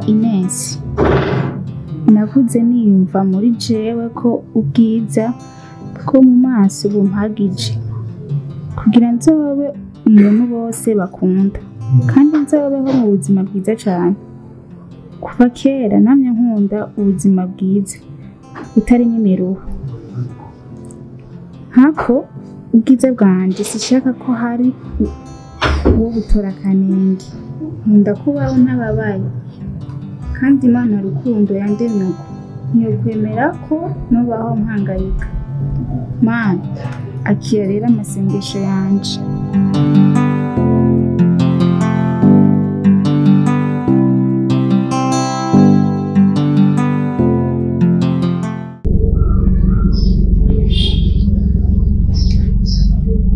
Ines. Nakuze niyumva muri jewe ko ubwiza bwo mu maso bumpagije kugira nzobe umuntu bose bakunda kandi nzobeho mu buzima bwiza cyane. Kuva kera namye nkunda ubuzima bwiza butarimo imiruho. Nkako ubwiza bwanjye sishaka ko hari uwo butora akanenge. Nkunda kubaho ntababaye kandi Imana rukundo yandemye uko ntiyokwemera ko nubaho mpangayika. Mana akira rero amasengesho yanje.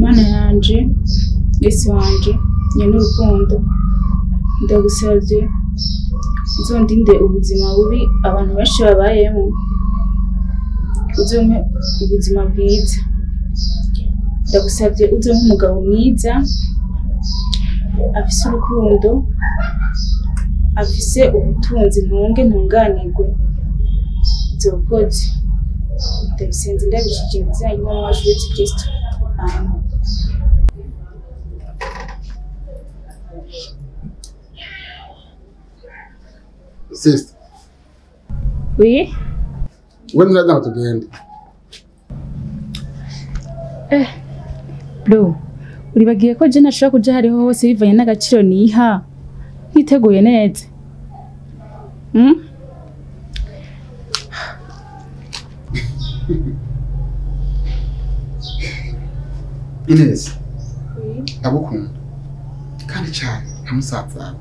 Mana yanje, Yesu wanje, nyene urukundo, ndagusavye uzondinde ubuzima bubi abantu benshi babayemo, uzompe ubuzima bwiza. Ndagusavye uzompe umugabo mwiza afise urukundo, afise ubutunzi, ntunge ntunganirwe. Uzokoze. Ndabisenze ndabishije mu izina ry'Umwami wacu Yesu Kristo. Amen. Sister. Oui? We muraza ngo tugende. Bro, uribagiye ko je nashobora kuja hariho hose bivanye n'agaciro niha ntiteguye neza. Ines. Oui. Ndagukunda kandi cyane nka musaza wawe.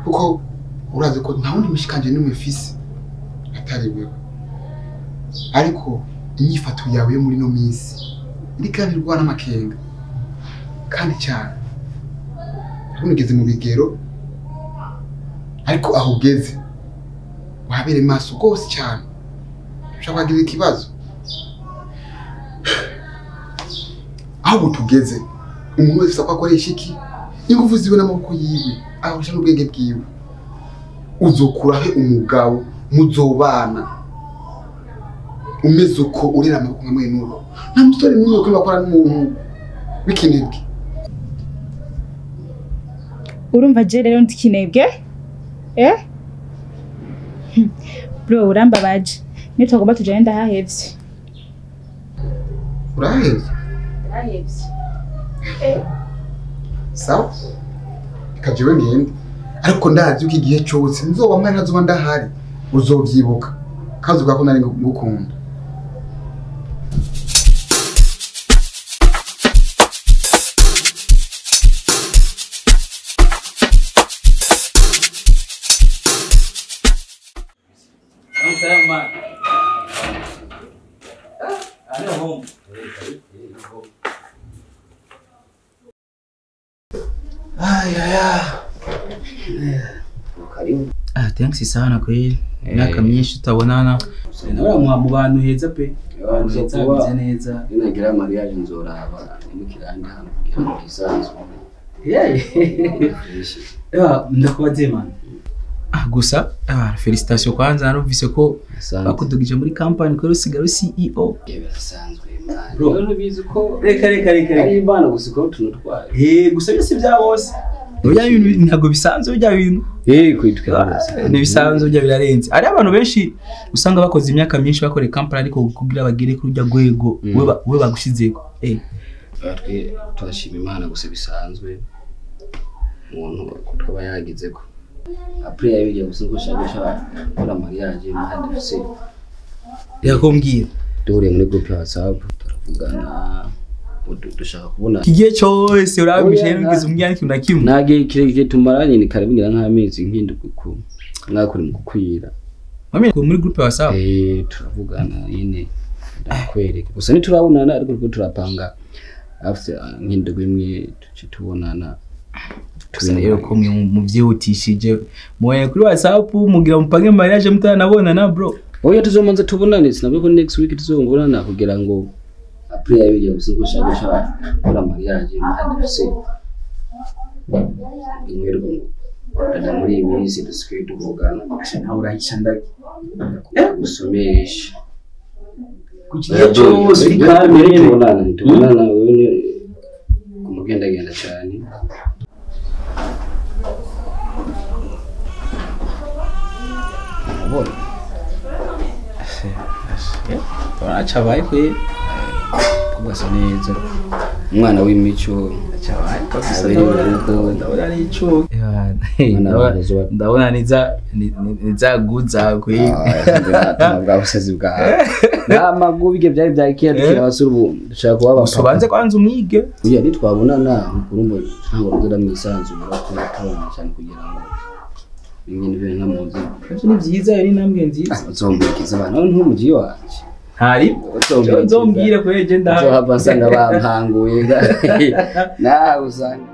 Kuko urazi ko nta wundi mushikanje n'umwe mfise atari wewe. Ariko inyifato yawe yo muri no minsi irikanirwa n'amakenga kandi cyane. Ugeze mu bigero ariko aho ugeze wahabere maso gose cyane. Ushaka kugira ikibazo. Aho tugeze umuntu wese ko akoresha iki ingufu ziwe n'amaboko yiwe ahosha n'ubwenge bwiwe. Uzokurahe umugabo muzobana umeze uko urera amaboko nka mwenuro. Nta musore n'umwe ko bakora n'umuntu w'ikinebwe. Urumva je rero ndi kinebwe? Bro, urambabaje. Nitwagomba tujane ndahahevye. Urahevye? Ndahahevye. Sawa? Kajewe ngende. Ariko ndazi uko igihe cyose nzoba mwana ntazoba ndahari uzovyibuka. Kazuka ko nari ngukunda. Thanks sana kweli. Imyaka myinshi tutabonana. Nawe mu bantu heza pe. Abantu heza bimeze neza. Ninagira mariage nzoraba nimukirandi hano kugira ngo kisanzwe. Ndakubaze man. Gusa felicitation kwanza narumvise ko bakudugije muri company ko usigara CEO. Birasanzwe man. None bizi ko reka ari Imana gusa ko utuntu twayo. Gusa byose bya bose. Bya bintu ntabwo bisanzwe bya bintu. Kwitwa ni bisanzwe bya birarenze. Ari abantu benshi usanga bakoze imyaka myinshi bakore company ariko kugira bagere kuri rya gwego we bagushizeko. Twe turashima Imana gusa bisanzwe umuntu twaba yagizeko. Après yabigiye gusa ko shaka gukora mariage Imana dufise. Yakombwira duhure muri group ya WhatsApp turavugana dushaka kubona kigiye cyose urabishe n'ugize umwana ikintu na kimwe. Nage kirekire tumaranye ni karabingira nk'amezi nk'indwi ku mwakuri mu kukwira. Mami muri group ya WhatsApp turavugana nyine ndakwereka. Gusa ntiturabonana ariko rwo turapanga afite nk'indwi imwe tuce tubonana. Gusa rero ko muvyihutishije moye kuri WhatsApp mugira mupange mariage mutaranabonana bro. Oya tuzomanza tubonane sinabwo ko next week tuzongorana kugira ngo après yabigiye gusa ko shaka gukora mariage Imana dufise. Inkwerwa Dada muri iyi minsi dusigaye tuvugana. Nawe urahisha ndaki. Gusomesha. Kukigihe cyose uri kamere. Tubonana wewe ni kumugendagenda cyane. Ubona. Acabaye kwe kubasa neza. Umwana w'imico acabaye kabisa ndabona ari ico. Ndabona niza guza kwe. Bwa busazi bwa. Namagu bige byari byakira dukira abasura ubu dushaka kuba papa. Ubanze kwanza umwige. Oya nitwabonana mukuru ntabwo nzira mwisanzura ko cyane kugira ngo bimwe n'ibintu ntamuzi. Ivyo ni vyiza yari intambwe nziza. Uzombwikiza abantu ntumuji wanje. Hari uzombwire ko eje ndaha. Uzohava nsanga bampanguye. Nawe usanga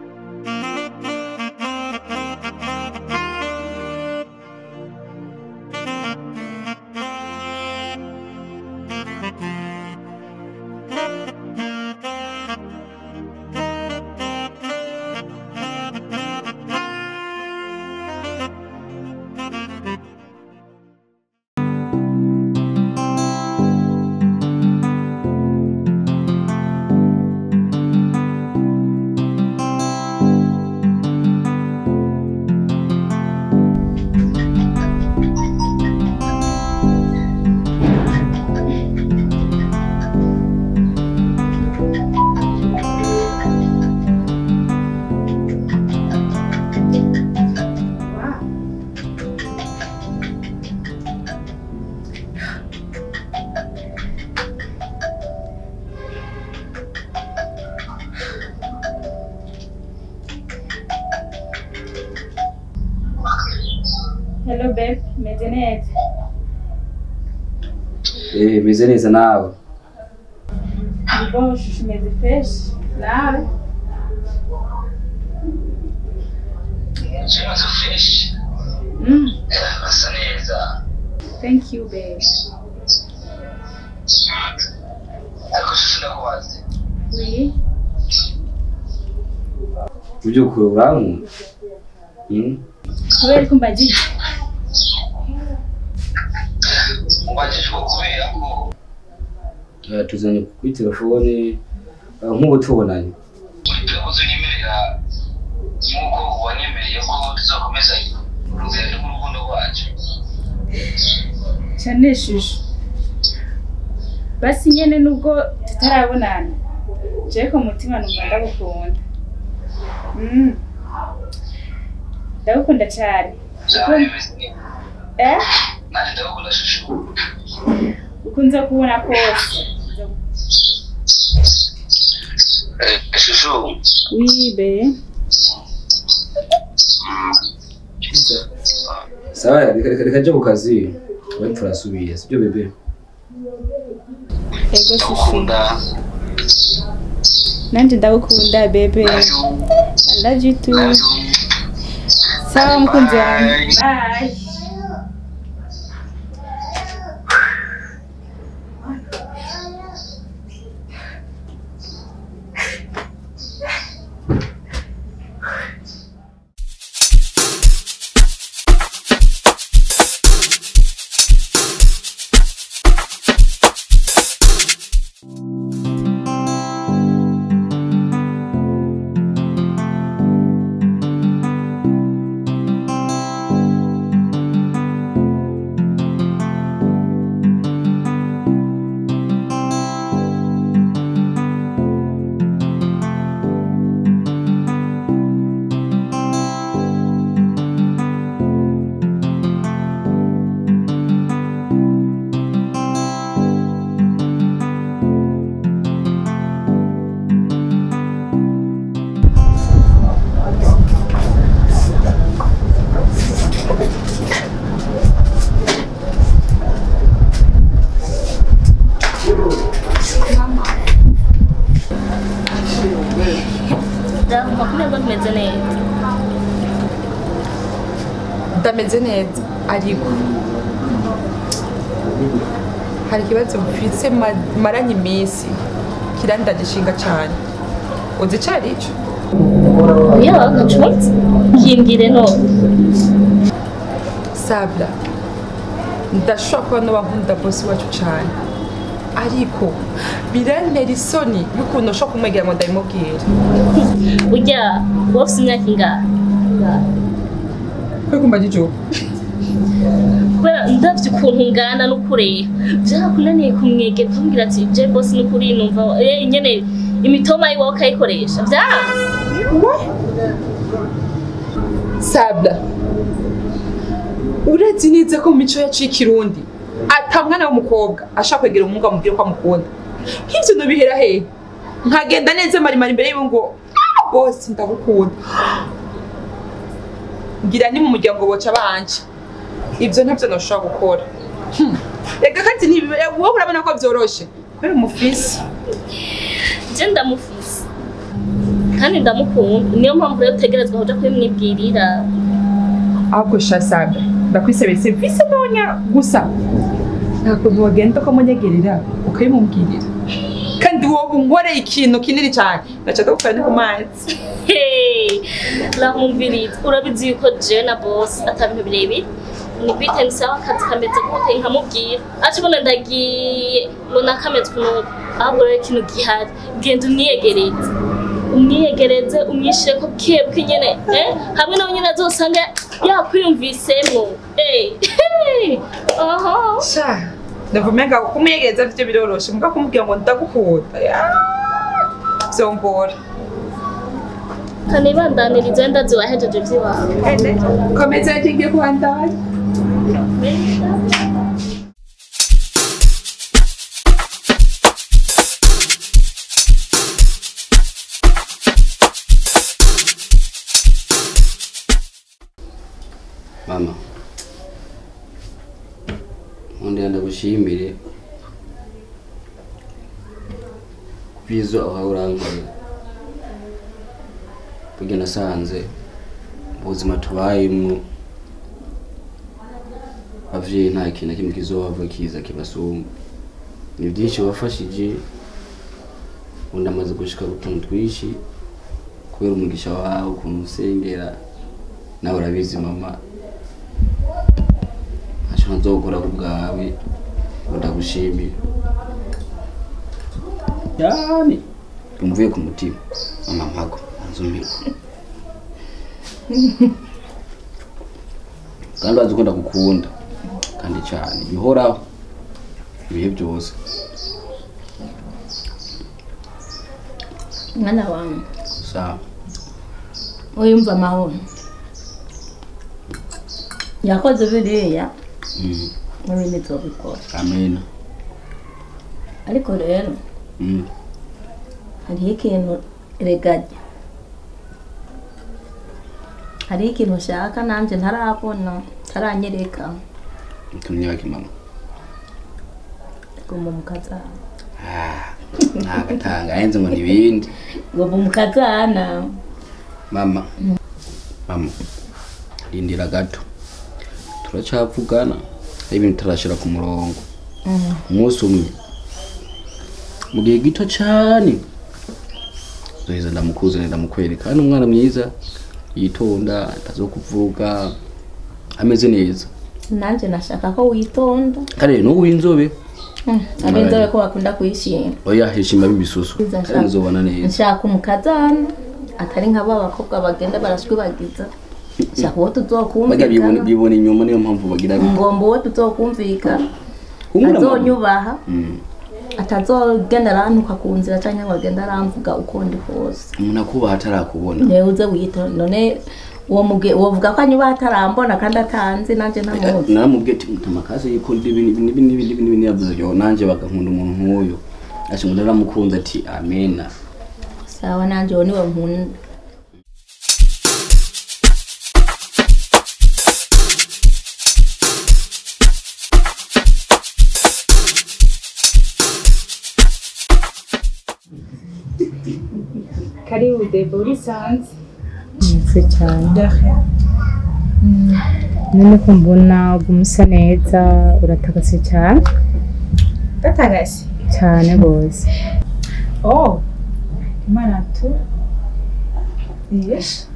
Hello babe, meze neza. Meze neza nawe. Bon, shushu meze fresh. Nawe. Meze fresh. Meze neza. Thank you babe. Ariko shushu ndakubaze. Oui. Ubyukuri urankunda? Kubera ko mbajije. Ubajijwe kubera ko tuzanye kuri telefone nk'ubu tubonanye. Uzunyemerera nk'uko wanyemereye ko tuzakomeza urugendo rw'urukundo rwacu. Cyane shushu. Basi nyene nubwo tutarabonana. Je ko mutima numva ndagukunda. Ndagukunda cyane. Nanjye ndagukunda shushu. Ukunze kubona kose. Shushu. Oui be. Sawa reka nje ku kazi. We turasubiye sibyo bebe? Ego shushu. Nanjye ndagukunda bebe. I love you too. Sawa mukunzi wanjye. Bye. Ndameze neza ariko hari ikibazo mfise maranye iminsi kirandagishinga cyane uzi icyo ari cyo. Oya, ntacunze. Kimbwire none. Sabla, ndashobora kuba noba nkunda bosi wacu cyane, ariko birantera isoni y'ukuntu ushobora kumwegera ngo ndabimubwire. Burya wowe ufise imyaka ingahe? Kwe kumva jijo. Kubera ndavye ukuntu ungana n'ukureba, vyarakunaniye kumwegera ukamubwira ati je bosi n'ukuri numva nyene imitoma yiwawe ukayikoresha vyanse. Sabla, urazi neza ko mu mico yacu y'ikirundi ata mwana w'umukobwa ashaka kwegera umuhungu amubwire ko amukunda. Nk'ivyo nobihera hehe? Nkagenda neza marimari imbere yiwe ngo "Ah, bosi ndagukunda." Ngira ni mu muryango boca banje. Ivyo ntavyo noshobora gukora. Reka kandi wowe urabona ko vyoroshe kubera umufisi. Je ndamufise kandi ndamukunda, niyo mpamvu rero utegerezwa kuja kubimwibwirira. Ahubwo sha Sabla, ndakwisabira serivisi ntonya gusa. Nta kuntu wagenda ukamunyegerera ukabimubwirira. Kandi wowe unkoreye ikintu kinini cyane, ndaca ndagukora no ku mazi. Hey, lamumviriza, urabizi yuko jewe na boss ata bintu birebire. Ni bite nsaba akazi kameze gute nkamubwira. Aca ubona ndagiye ngo nakameze ukuntu, ahubwo rero ikintu gihari, genda umwiyegereze. Umwiyegereze, umwishireko bukebuke nyene, hamwe nawe nyene azosanga yakwiyumvisemwo. Aha. Sha, ndumva umenga kumwiyegereza vyo biroroshe, muga kumubwira ngo ndagukunda, vyongora. Kanibandaniriza ndazi wahejeje ivy'iwawe. Komeza yagiye kuhandanya. Mama, nkundira ndagushimire kubyizo aho urankorera. Burya nasanze ubuzima tubayemwo abavyeyi nta kintu na kimwe kizohava kiza kibasumba. Ni byinshi wafashije, undi amaze gushika utuntu twinshi kubera umugisha wawe, ukuntu usengera nawe urabizi mama. Ntacyo ntazokora ku bwawe ngo ndagushimire cyane, umvuye ku mutima mama. Mpago nzumirwa kandi urazi ko ndagukunda kandi cyane bihoraho ibihe byose. Mwana wangu, sawa, uyumva amahoro yakoze biriya n'ibindi nzobikora. Amena. Ariko rero hariho ikintu regajya, hariho ikintu ushaka nanje ntarabona, ntaranyereka. Ikintu nyaki mama? Ngomba mukazana. Nagatanga ahenze ngo nibindi. Ngomba mukazana. Mama, mama, rindira gato, turacavugana ibintu turashira ku murongo. Umunsi umwe mu gihe gito cyane nzoheza ndamukuzanira ndamukwereka. Kandi umwana mwiza yitonda, atazokuvuga, ameze neza. Nanje nashaka ko witonda. Kandi n'ubu inzobe. Abenzobe ko bakunda kuyishima. Oya, heshima bibisusu. Kandi nzobana neza. Nshaka umukazana atari nka ba bakobwa bagenda barashwibagiza. Nshaka uwo tuzokumvikana. Baga bibona inyuma, niyo mpamvu bagira. Ngomba uwo tuzokumvikana. Azonyubaha. Atazogenda arantuka ku nzira canke ngo agende aramvuga uko ndi kose. Umuntu akubaha atarakubona. Newe uze wita none uwo muge wovuga ko anyubaha atarambona kandi atanzi nanje ntamuzi. Naramubwiye ati mutamakase yuko nibi yavuze yo nanje bagankunda umuntu nk'uyo. Ashi ngo naramukunze ati amena. Sawa, nanje uwo niwe nkunda. Karibu Debo, urisanze? Nziza cyane. None ko mbona uguma usa neza, uratagase cyane. Ndatagase? Cyane rwose. Oh, Imana tu. Yes.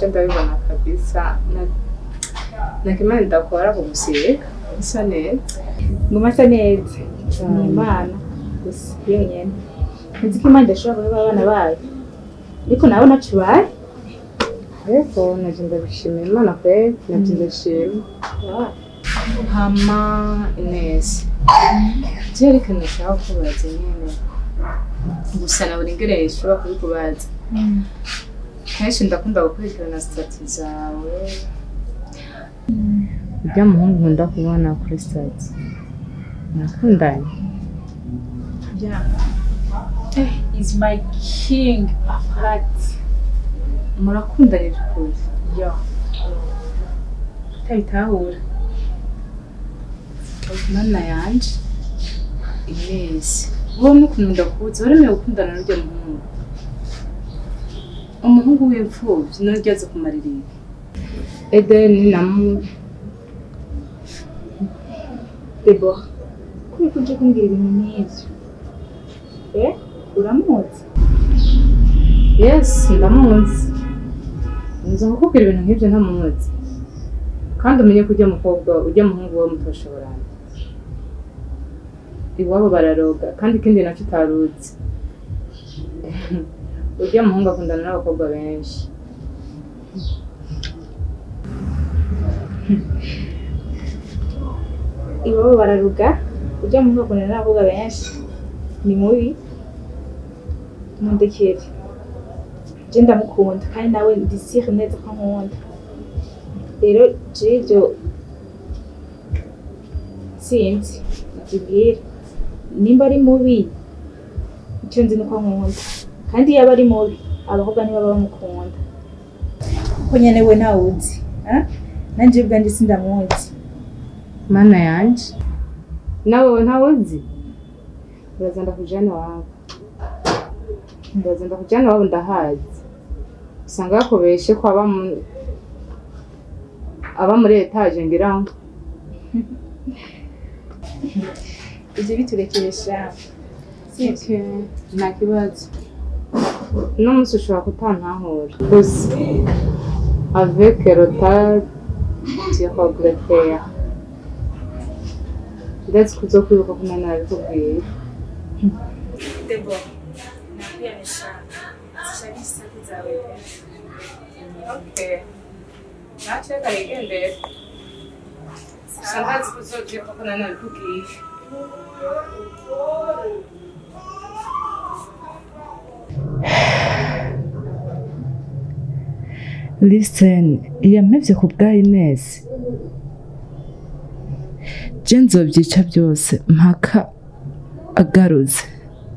Je ndabibona kabisa. Nakimana ndakora kugusiga. Isa neza. Nguma asa neza. Ni Imana gusa yonyene. Nzi ko Imana idashobora guheba abana bayo. Ariko nawe ntaco ubaye. Ariko naje ndabishimira Imana kweli, naje ndashima. Hama Ines. Je reka nashaka kubaza nyene. Gusa nabona ingene nshobora kubikubaza. Kenshi ndakunda gukurikirana stati zawe. Ujya muhungu nkunda kubona kuri stati. Nakundanye. Yeah. Is my king of heart. Murakundanye by'ukuri. Yeah. Utabitahura. Mana yanje. Ines. Wowe n'ukuntu ndakuzi waremewe gukundana n'urya muhungu. Umuhungu w'imfuvyi n'urya aza kumarira ibi. Eden namu Deborah, kuki uje kumbwira ibintu nk'ivyo? Uramuzi? Yes, ndamuzi. Nza kukubwira ibintu nk'ivyo ntamuzi. Kandi umenye ko ujya mukobwa, ujya muhungu wawe mutoshoborana. Iwabo bararoga, kandi ikindi nacyo utaruzi. Ujya muhungu akundana n'abakobwa benshi. Iwabo bararuga, ujya muhungu akundana n'abakobwa benshi. Ni mubi. Mundekere. Je ndamukunda kandi nawe ndisire neza ko nkunda. Rero je ivyo sinzi nakibwira. Nimba ari mubi icyo nzi nuko nkunda. Kandi yaba ari mubi abakobwa nibo baba bamukunda. Kuko nyene we ntawuzi. Nanje ubwanje sindamuzi. Mana yanje. Nawe ntawuzi? Uraza ndakujana wawe. Ndaza ndakujana wawe ndahazi. Usanga yakobeshe ko aba muri etage ngira ngo. Ivyo biturekesha. Okay, nta kibazo. Uno munsi ushobora kutantahura. Gusa avec retard tu regretter. Ndetse kuzokwibuka ko nari nabikubwiye. Deborah, nakwiyamesha. Sishaka isaku zawe. Okay. Ntacyo reka yigendere. Gusa ndazi ko uzovyibuka ko nari nabikubwiye. Listen, yampevye ku bwa Ines. Je nzovyica byose mpaka agaruze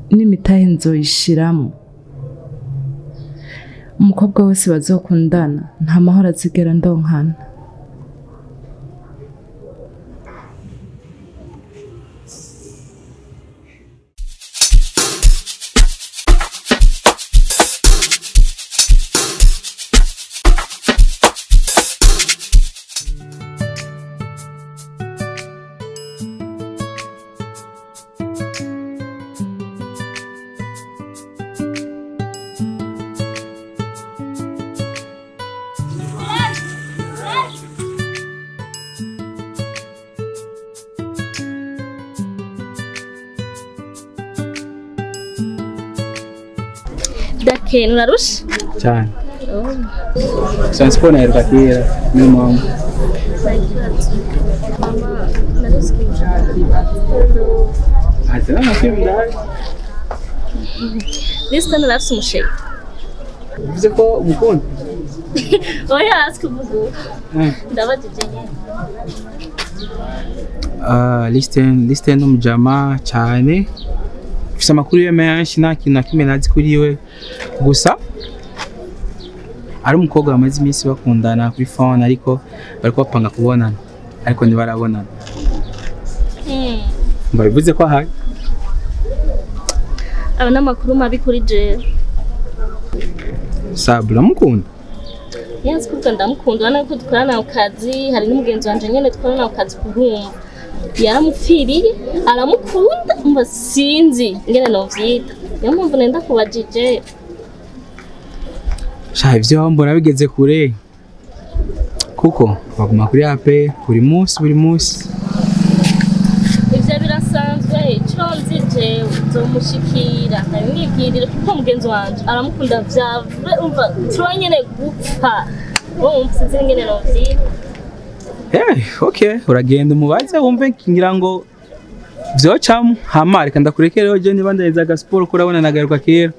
n'imitahe nzoyishiramo. Umukobwa wese bazokundana nta mahoro azigera ndonkana. Dake, unarusha? Cyane. Transport naheruka kera niyo mpamvu. Mama, narusha. Ati nta ndahari. Listen, narafise umusheri. Bivuze ko umukunda? Oya, sikuvuga. Ndabajije nyene. Listen n'umujama cyane. Mfise amakuru ye menshi nta kintu na kimwe nazi kuri we. Gusa ari umukobwa bamaze iminsi bakundana kuri phone ariko bariko bapanga kubonana ariko ntibarabonana. Mbabivuze ko ahari. Aba n'amakuru mabi kuri jewe. Sabu uramukunda? Yes, kuko ndamukunda urabona ko dukorana ku kazi hari n'umugenzi wanje nyene dukorana ku kazi kurumva. Yaramupfiriye aramukunda umva sinzi ingene novyita. Niyo mpamvu nenda kubajije. Sha ivyo mbona bigeze kure. Kuko baguma kuri ape buri munsi buri munsi. Ivyo birasanzwe, ico nzi jewe nzomushikira ndabimwibwirire kuko mugenzi wanje aramukunda vyave, umva tuba nyene gupfa, urumva sinzi ingene novyiga. Hey, okay, uragenda umubaze wumve ngira ngo vyocamo. Hama reka ndakurekereho je niba ndaheza agasiporo ko urabona nagaruka kera.